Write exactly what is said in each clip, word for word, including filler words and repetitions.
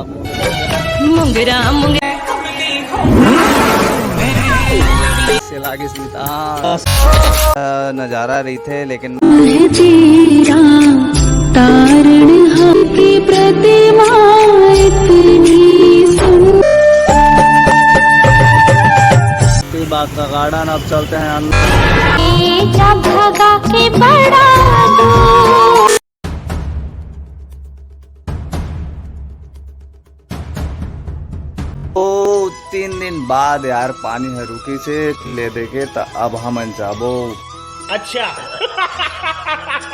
मुंगरा मुंगरा। से लागे स्मिता, हाँ। अ, नजारा रहिथे, लेकिन हे जीरा तारण की प्रतिमा इतनी सुंदर। बाग का गार्डन, अब चलते हैं अंदर। ए जब भगा के बड़ा दूर। ओ, तीन दिन बाद यार पानी ह रुकिस हे, ले देके त अब हमन जाबो। अच्छा।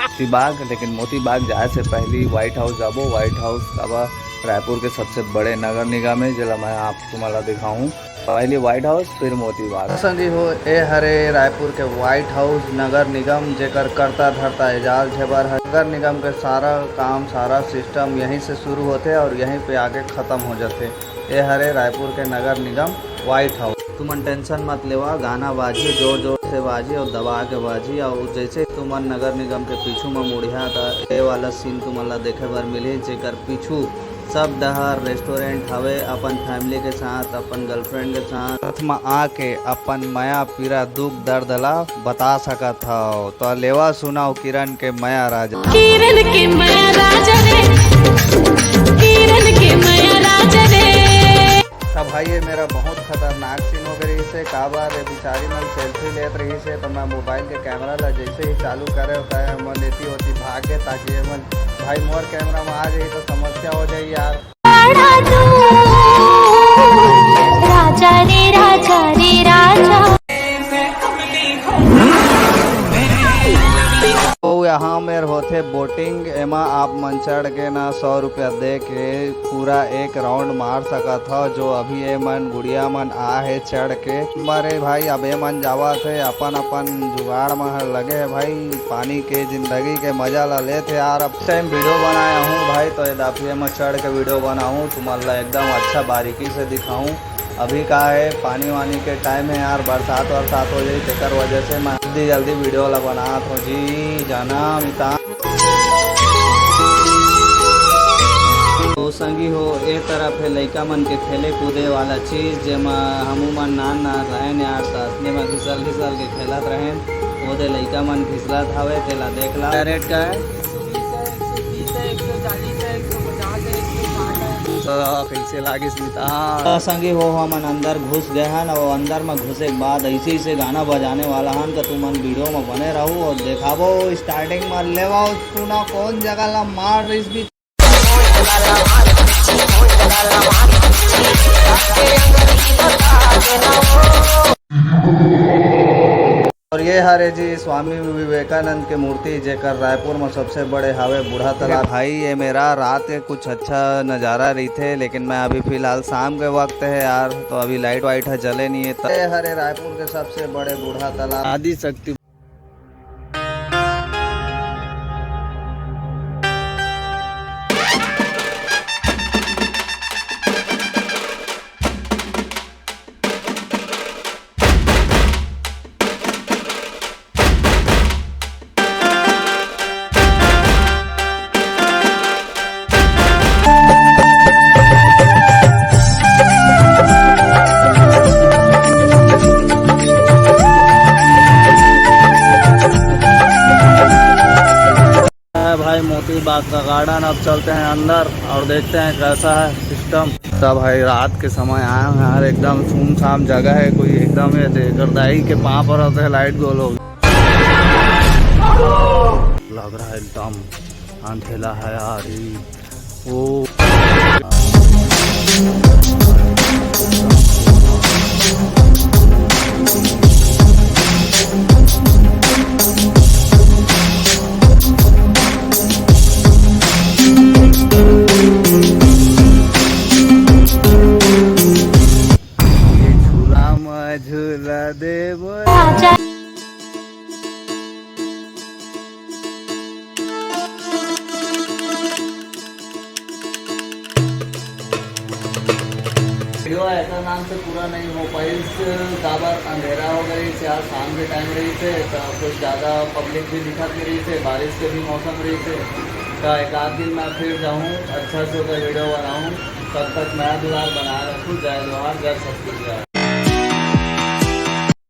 मोती बाग, लेकिन मोती बाग जाए से पहली व्हाइट हाउस जाबो। व्हाइट हाउस काबर रायपुर के सबसे बड़े नगर निगम हे, जेला मैं आप तुमन ला दिखाऊं। पहली व्हाइट हाउस, फिर मोती बाग। संगी हो, ए हरे रायपुर के व्हाइट हाउस नगर निगम, जेकर कर्ता धर्ता एजाज ढेबर हे। नगर निगम के सारा काम, सारा सिस्टम यहीं से शुरू होथे और यहीं पे आके खत्म हो जाथे। ए हरे रायपुर के नगर निगम व्हाइट हाउस। तुमन टेंशन मत लेवा, गाना बाजही, जोर जोर से बाजही और दबा के बाजही। और जैसे तुमन नगर निगम के पीछू म मुड़िहा, त ए वाला सीन तुमन ला देखे बर मिलही, जेकर पीछू सब डहर रेस्टोरेंट हवे, अपन फैमिली के साथ, अपन गर्लफ्रेंड के साथ, साथ म आके अपन मया, पीरा, दुख, दर्द ला बता सकत हव। तो लेवा सुनाओ किरण के मया राजा। किरण के मया राजा रे, किरण के मया राजा रे। त भाई, ये मेरा बहुत खतरनाक सीन हो गई से। काबर ये बिचारी मन सेल्फी लेत रही से, तो मैं मोबाइल के कैमरा ला जैसे ही चालू करे होता है, मन एती ओती भाग गए, ताकि ये मन भाई मोर कैमरा में आ जाए तो समस्या हो जाए यार। बड़ा दूर, राजा रे, राजा रे, राजा। तो यहाँ मेर होथे बोटिंग, एमा आप मन चढ़ के ना सौ रुपया दे के पूरा एक राउंड मार सकत हव। जो अभी ए मन गुड़िया मन आ हे चढ़ के, मरे भाई अब ए मन जावत हे, अपन अपन जुगाड़ म लगे हे भाई। पानी के जिंदगी के मजा ला लेत हे यार। अब टाइम वीडियो बनाया हूँ भाई, तो ये दाफिया में चढ़ के वीडियो बनाऊँ, तुमन ला एकदम अच्छा बारीकी से दिखाऊँ। अभी का है, पानी वानी के टाइम है यार, बरसात वरसात हो जाई, तेकर वजह से मैं जल्दी जल्दी वीडियो ला बनात हूँ जी, जाना मिता। तो संगी हो, ए तरफ है लइका मन के खेले कूदे वाला चीज, जेमा हमू मन नान नान रहेन यार, त असने म घिसल घिसल के खेलत रहेन। ओदे लइका मन घिसलत हवे, तेला देख ला। रेट का है? एक सौ बीस है, एक सौ तीस है, एक सौ चालीस है, एक सौ पचास है, एक सौ साठ है। तो कैसे लागिस मितान? तो संगी हो, हमन अंदर घुस गए हन, और अंदर म घुसे के बाद ऐसे ऐसे गाना बजाने वाला हन, तो तुमन वीडियो म बने रहू और देखाबो। स्टार्टिंग म लेवा सुना कौन जगह ला मार रही। और ये हरे जी स्वामी विवेकानंद के मूर्ति, जेकर रायपुर में सबसे बड़े हावे बूढ़ा तालाब। भाई, ये मेरा रात के कुछ अच्छा नज़ारा रहिथे, लेकिन मैं अभी फिलहाल शाम के वक्त है यार, तो अभी लाइट वाइट है जले नहीं है। ये हरे रायपुर के सबसे बड़े बूढ़ा तालाब। आदि शक्ति। है भाई मोती बाग का गार्डन। अब चलते हैं अंदर और देखते हैं कैसा है सिस्टम। सब भाई रात के समय आए हैं यार, एकदम सुनसान जगह है, कोई एकदम ये दे- गर्दाई के पाँव पर रहते हैं लाइट गोलो। लग रहा है एकदम अंधेला है यार, ई ओ। ये झूला म झूला दे मोर। वीडियो ऐसा नाम से पूरा नहीं हो पाइस, काबर अंधेरा हो गई, चार शाम के टाइम रही थे, तो कुछ ज़्यादा पब्लिक भी दिखत नहीं रही थे, बारिश के भी मौसम रही थे, तो एक आध दिन मैं फिर जाऊँ, अच्छा से ओकर वीडियो बनाऊँ। तब तक नया दुलार बनाए रखू। जय जोहार, जय छत्तीसगढ़।